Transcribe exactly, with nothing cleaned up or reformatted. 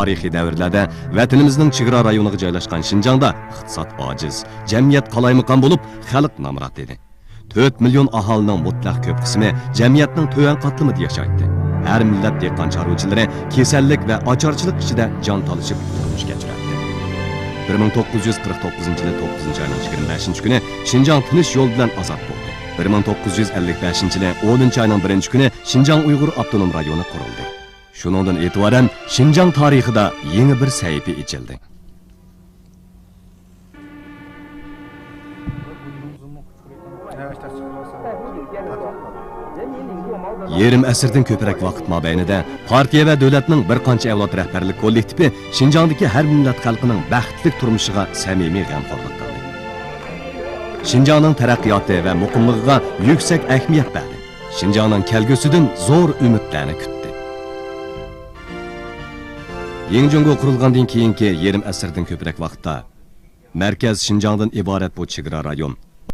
تارىخىي دەۋرلەردە ۋەتىنىمىزنىڭ چېگرا رايونىغا جايلاشقان شىنجاڭدا ئىقتىساد ئاجىز، جەمئىيەت قالايمىقان بولۇپ، خەلق نامرات ئىدى. تۆت مىليون ئاھالىنىڭ مۇتلەق كۆپ قىسمى جەمئىيەتنىڭ تۆۋەن قاتلىمىدا ياشايتتى. ھەر مىللەت دېھقان چارۋىچىلىرى كېسەللىك ۋە ئاچارچىلىق ئىچىدە جان تالىشىپ تۇرمۇش كەچۈرەتتى. بىر مىڭ توققۇز يۈز قىرىق توققۇزىنچى يىلى توققۇزىنچى ئاينىڭ يىگىرمە بەشىنچى كۈنى شىنجاڭ تىنچ يول بىلەن ئازاد بولدى. بىر مىڭ توققۇز يۈز ئەللىك بەشىنچى يىلى ئونىنچى ئاينىڭ بىرىنچى كۈنى شىنجاڭ ئۇيغۇر ئاپتونوم رايونى قۇرۇلدى. شۇنىڭدىن ئېتىبارەن شىنجاڭ تارىخىدا يېڭى بىر سەھىپە ئېچىلدى. يېرىم ئەسىردىن كۆپرەك ۋاقىت مابەينىدە پارتىيە ۋە دۆلەتنىڭ بىر قانچە ئەۋلاد رەھبەرلىك كوللېكتىپى شىنجاڭدىكى ھەر مىللەت خەلقىنىڭ بەختلىك تۇرمۇشىغا سەمىمىي غەمخورلۇق قىلدى. شىنجاڭنىڭ تەرەققىياتى ۋە مۇقىملىقىغا يۈكسەك ئەھمىيەت بەردى. شىنجاڭنىڭ كەلگۈسىدىن زور ئۈمىدلەرنى كۈتتى. يېڭى جۇڭگو قۇرۇلغاندىن كېيىنكى يېرىم ئەسىردىن كۆپرەك ۋاقىتتا، مەركەز شىنجاڭدىن ئىبارەت بۇ چېگرا رايون